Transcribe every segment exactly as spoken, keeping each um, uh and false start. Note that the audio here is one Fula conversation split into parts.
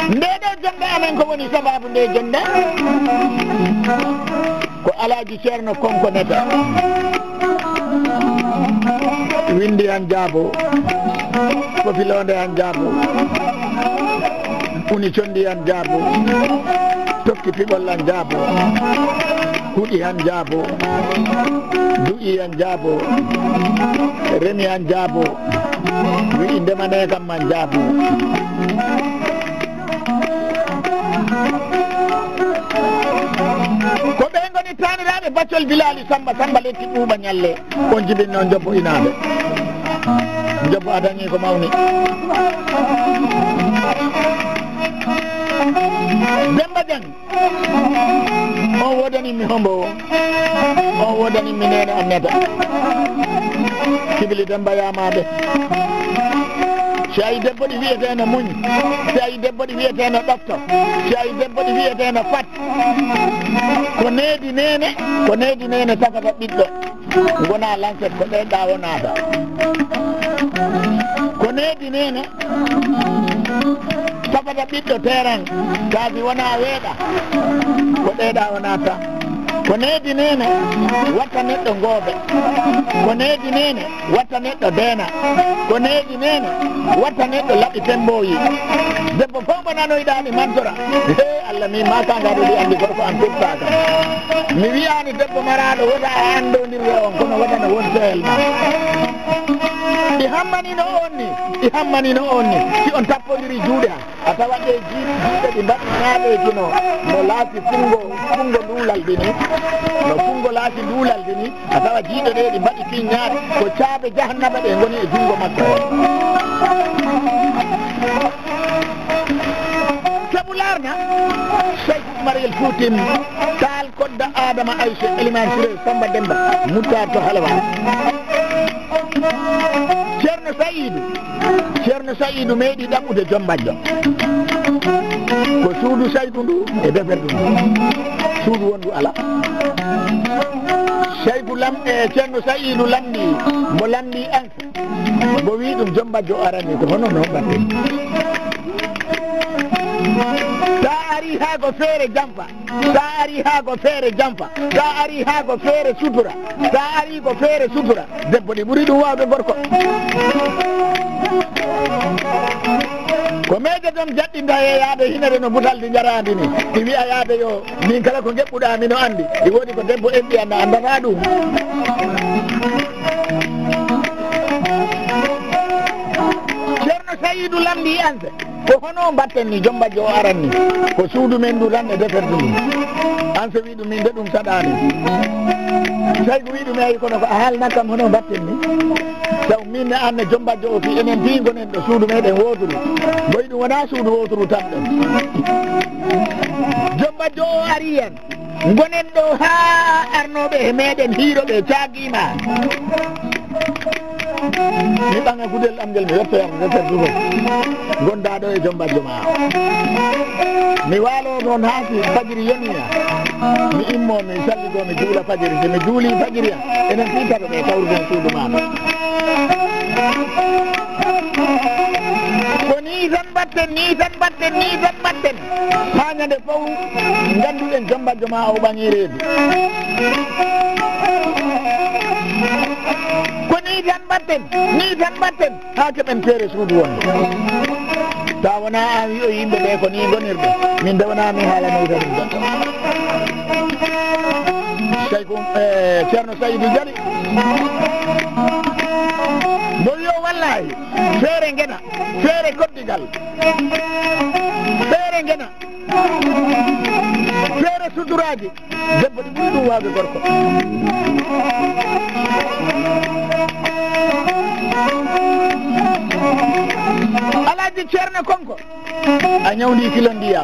Nde ɗo jonde amen, ko woni sababu nde jonde? Ko Alaaji Ceerno Konko Neta. Windi an jaabo, ko filonde an jaabo, uni condi an jaabo, tokki piɓol an jaabo, huɗi an jaabo, du'i an jaabo, remi an jaabo, wi'i ndemane kam man jaabo. Ko ɓe ngoni taaniraaɓe Baccol Bilaali Samba, Samba Lekki Ɓuuɓa Ñalle. On jibinno njobbo inaaɓe. Njobbo a dañi ko mawni. Demba Jang, on wodani mi hombo o. On wodani mi neene Annata. Kibili Demba Yamaaɓe. Si a yi debbo ɗi wi'eteeno muñ, si a yi debbo ɗi wi'eteeno ɗofto, si a yi debbo ɗi wi'eteeno fat, ko needi neene, ko needi neene safata ɓiɗɗo. Ngona lanset ko ɗeeɗa o naata. Ko needi neene safata ɓiɗɗo teeran, kaasi wona weeɗa, ko ɗeeɗa o naata. Ko needi neene watta neɗɗo ngoobe. Ko needi neene watta neɗɗo deena. Ko needi neene watta neɗɗo laɓi pemboyi. Debbo fof mbo nanoyɗaa mi mantora. He Allah, min ma ka ngaɗo ɗi anndi gorko an tuttaaka. Mi wiyaani debbo maraaɗo wota a anndondirre on, kono wota no won sehel ma. Ɗi hammanino on ni, ɗi hammanino on ni. Si on tappondiri juuɗe han, a tawa ɗe jiiɗi, juuɗe ɗi mbaɗi ñaaɗeeki no, no laati funngo, funngo nduulalde ni, no funngo laati nduulalde ni, a tawa jiiɗe ɗe ɗi mbaɗi kiññaaɗe, ko caabe jahannaba ɗe ngoni e junngo makko he. Kebulaar na, Cheikh Oumar El Foutim Taal, Kodda Adama Ayse, Eliman Siré, Samba Demba, Moutar to Halawar. Ceerno Sayidu, Ceerno Sayidu meeɗi ɗaɓɓude Jombajjo. Ko suudu Sayku ndu e deferdu ndu. Suudu wondu ala. Sayku lam-, e Ceerno Sayidu lamndi, mbo lamndi an, mbo wi ɗum Jombajjo arani ko hono no mbaɗɗen. Ta ari haa ko feere jamfa. Sa ari haa ko feere jamfa, sa ari haa ko feere sutura, sa ari ko feere sutura, debbo ɗi ɓuri ɗum waawde gorko. Ko meeje toon jaɗɗinta e yaade hinere no butaldi njaraandi ni. Ɗi wi'a yaade yo, min kala ko ngeɓɓuɗaa mino anndi. Ɗi woodi ko debbo enɗi annda, anndata ɗum. Ceerno Sayidu lamndi anse. Ko hono mbatten ni, Jombajjo o aran ni? Ko suudu men ndu tan e deferdu ndu. An so wi ɗum min de ɗum saɗaani. Sayku wi ɗum eyi kono ko a haalna kam hono mbatten ni? Saw min ne an ne Jombajjo o fii enen fii ngonen ɗo suudu meɗen wooturu. Mboy ɗum wonaa suudu wooturu tan ɗon. Jombajjo o ari en. Ngonen ɗo haa arnooɓe e meɗen hiiro ɓe caagiima. Mi ɓaŋa gudel am ngel, mi wettoya mo, wettoya duhol. Gondaa ɗo e Jombajjo ma o. Mi waaloo toon haa si fajiri yoniya. Mi immoo, mi salligoo, mi juula fajiri. Si mi juulii fajiri am, enen fii tato ɓe kawruden suudu ma ɗo. Ko nii tan mbatten, nii tan mbatten, nii tan mbatten. Haa ñande fof ngannduɗen Jombajjo ma o ɓaŋi reedu. Ko nii tan mbatten, nii tan mbatten, haa keɓen feere suudu wonde. Ta wona an wi'o yimɓe ɓe ko nii ngonirɓe. Min de wona mi haalanoyta ɗum goɗɗo. Sayku, eh, Ceerno Saydu Jali. Mbo wi'o wallaahi, feere ngena, feere koddigal, feere ngena, feere suturaaji, debbo ɗi ɓuri ɗum waawde gorko. Alaaji Ceerno Konko. A ñawndi kilo ndiya.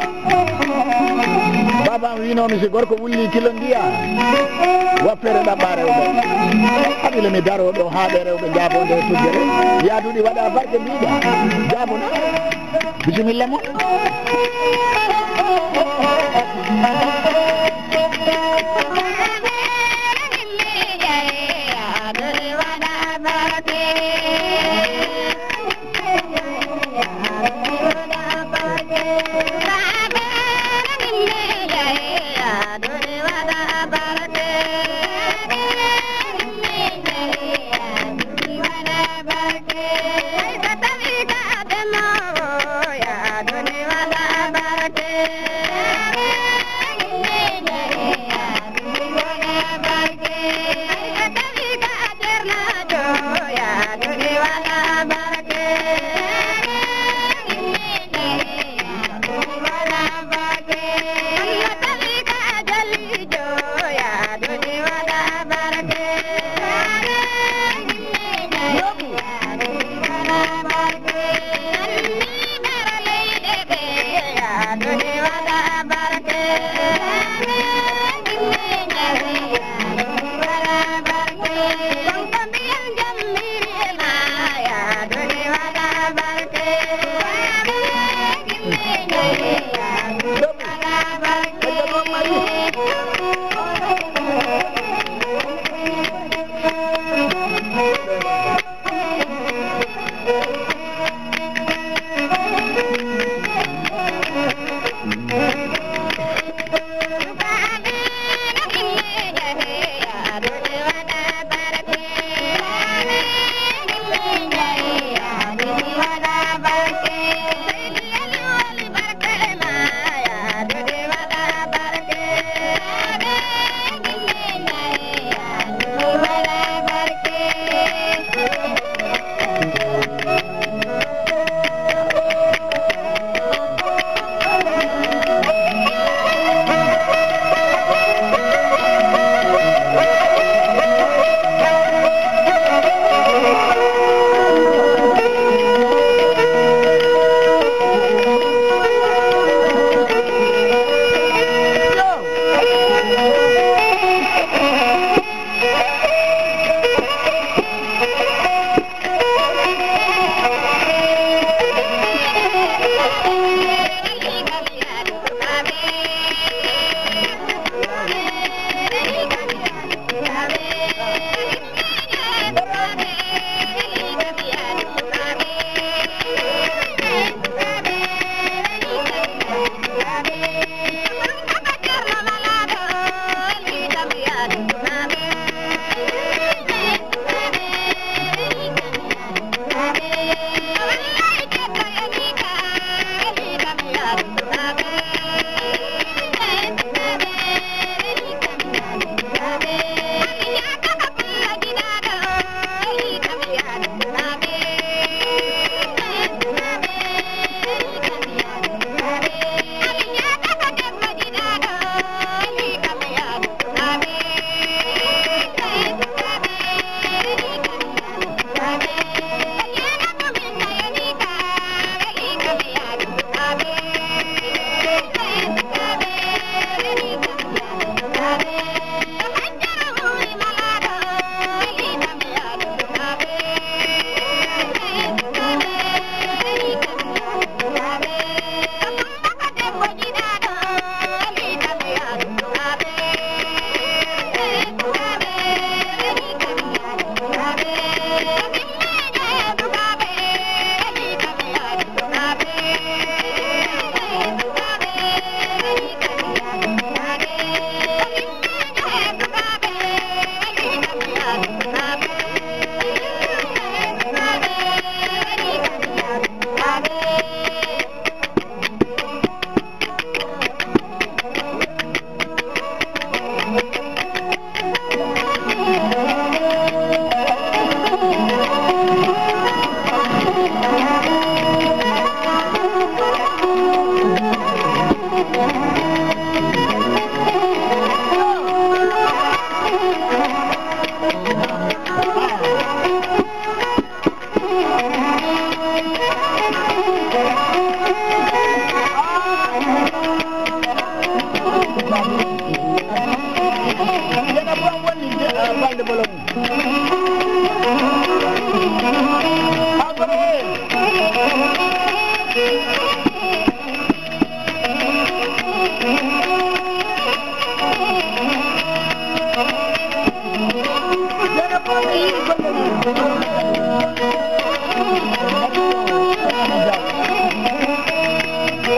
Baaba am wiinoo mi si gorko wulli kilo ndiya, wappere ɗaɓɓa rewɓe. Haɗi le mi daroo ɗo haa ɓe rewɓe njaaboo nde tuggere. Yaaduɗi waɗa barke mbiɗa. Jaabuna. Bisimilla mon.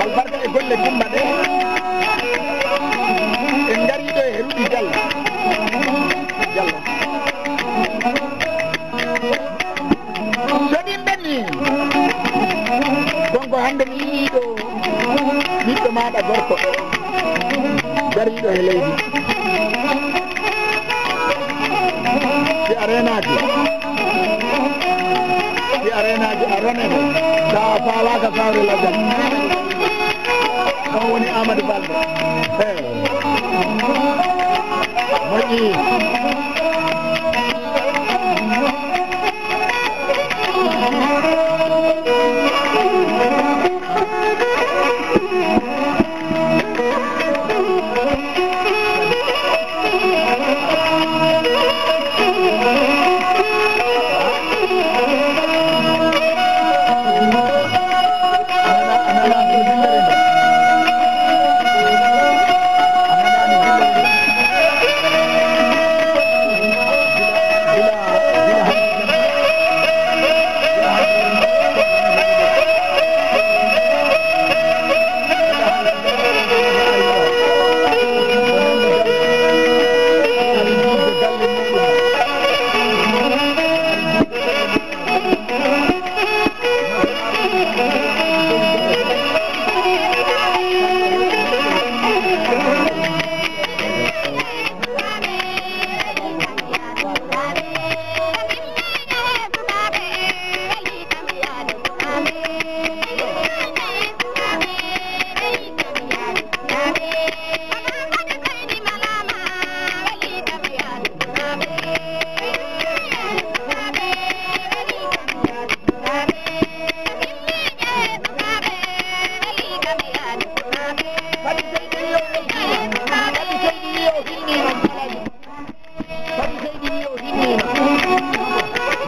Albarka e golle Kumba ɗe. En ngarii ɗo e Ruɗi Jallo. Jallo. So ɗin ɓenni, donc hannde mi yii ɗo Ɓiɗɗo maaɗa gorko dariiɗo e leydi. Si a reenaaki, si a reenaaki, a rone mo. Tawa faalaaka sawre lajal. On woni Amadou Balde. He. Moƴƴi.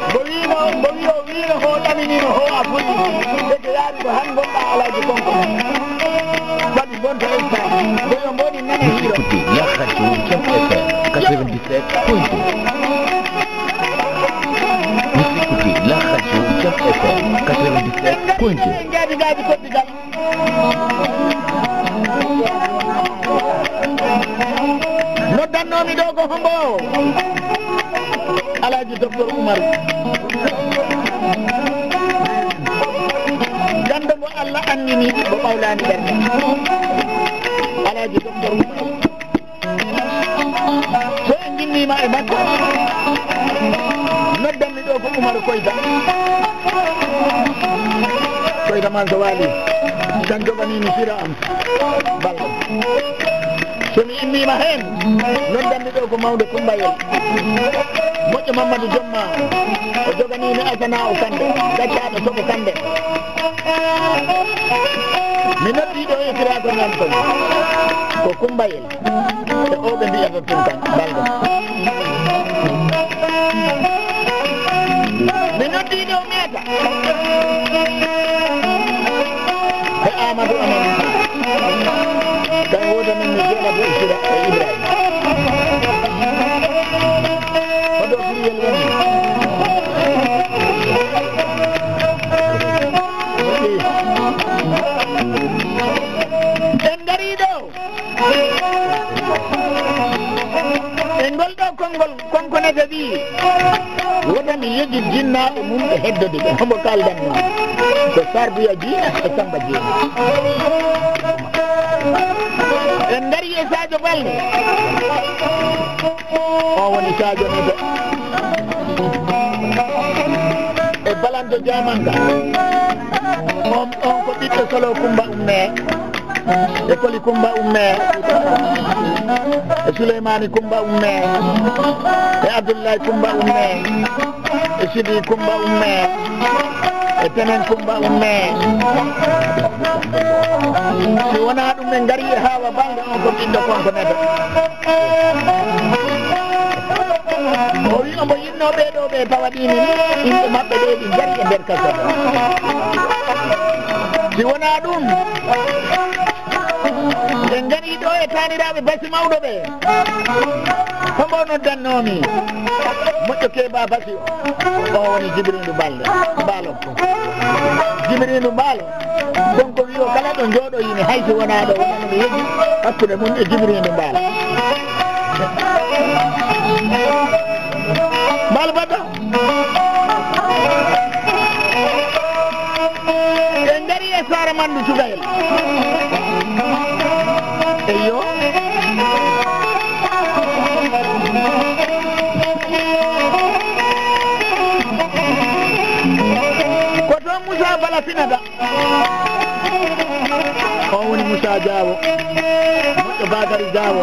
Mbo wiino, mbo wiyo wiino, ho ɗaminino, ho a fulli. Ndeke yaari ko han gonɗa Alaaji Konko. Waɗi bonta Espagne. Mbo yo mboni nana hiiro. Écoutez la radio Jam F M quatre-vingt-dix-sept point deux. Vous écoutez la radio Jam F M quatre-vingt-dix-sept point deux. Njaadi gaaji koddigal. Noddannoomi ɗo ko hombo? Alaaji Docteur Oumar. Ganndo mo Allah anndini, mo ɓawlaani ɓernde. Alaaji Docteur Oumar. So en njinnima e makko, noddanmi ɗo ko Oumar Koyta. Koyta man so waali, tan joganimi sira am. Balɗo. So mi innima heen, noddanmi ɗo ko mawɗo Kumbayel. Moƴƴo Mamadou Jomma, o joganimi Asana o Kande, gaccaaɗo Soɓo Kande. Mi noddi ɗo e sira ko nan kon, ko Kumbayel. E o ɓe mbiyata tun kan, Balɗo. Mi noddi ɗo Meeta. E Amadou Amadou. Kan wota min mi jola ko Isira e Ibrahim. Hoto Gabriel woni. En ngari ɗo. E ngol ɗo konngol, konko ne kadi wota mi yejit jinnaaɓe mum ɓe heddode ɓe. Hombo kaldan noon? Ko Sarbuya Jiina e Samba Jiina. En ngari e Sadio Balde. O woni Sadio Nete. E Balanjo Jamanka. On, on ko ɓiɗɗo Solo Kumba Umme. E Koli Kumba Umme, e Souleymani Kumba Umme, e Abdoulaye Kumba Umme, e Sidi Kumba Umme, e Tenen Kumba Umme. Si wonaa ɗum, en ngari e Hawa Balde, on ko ɓiɗɗo Konko Neto. O wi omo yiɗno ɓee ɗo ɓe tawa ɗini ni, inɗe maɓɓe ɗe ɗi ngari e nder kaso ɗo. Si wonaa ɗum, en ngari ɗo e taaniraaɓe Basi mawɗo ɓe. Hombo noddannoomi? Moƴƴo Keeba Basi o. O woni Jibrilu Balde, Mbaalo. Jibrilu Mbaalo. Konko wiyo kala ɗo jooɗoyimi, hay si wonaa ɗo, wonano mi yejji hakkunde mum e Jibrilu Mbaalo. Mbaalo Baddo. En ngari e Saara Mandu Cugayel. Eyyo. Ko toon Moussa Bala finata. On woni Moussa Diawo. Moƴƴo Bakary Diawo.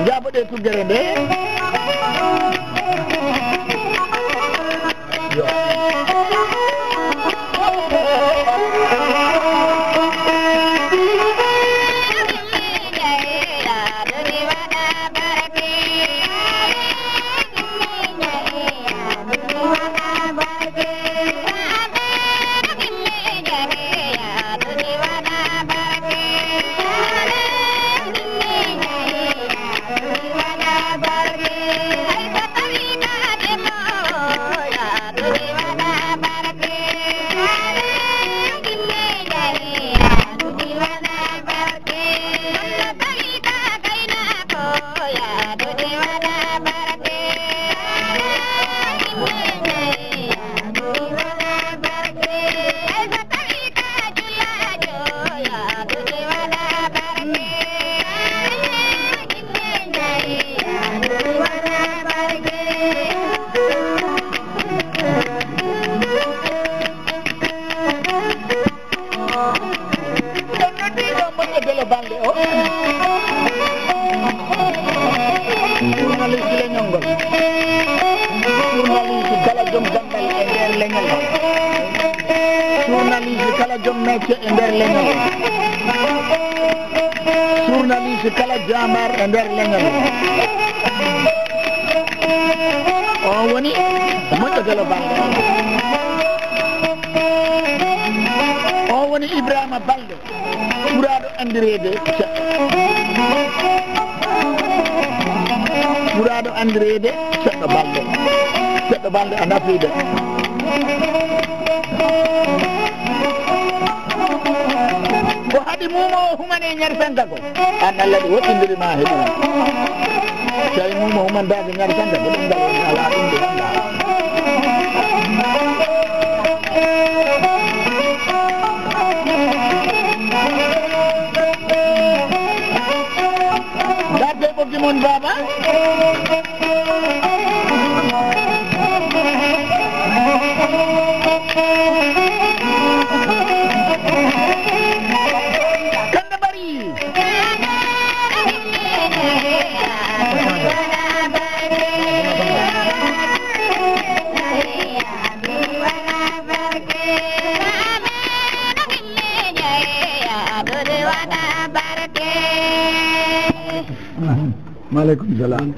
Njaɓoɗe tuggere nde. En noddiiɗo moƴƴo Delo Balde o. Journaliste leñol ngol. Journaliste kala joom ganndal e nder leñol ngol. Journaliste kala joom métier e nder leñol ngol. Journaliste kala jambar e nder leñol ngol. On woni moƴƴo Delo Balde. On woni Ibrahima Balde. Ɓuraaɗo anndireede Ceɗɗo. Ɓuraaɗo anndireede Ceɗɗo Balde. Ceɗɗo Balde a nafiiɓe. Ko haɗi muumo o humane ñaari sanka ko? Aan Allah ɗi woɗɗindiri ma he ɗum. Tawi muumo humandaade ñaari sanka ko ɗum ngal woni alaa ɗum de anndaa. Garde ɓoggi mon baaba. Kande bari. Maaleykum salaam.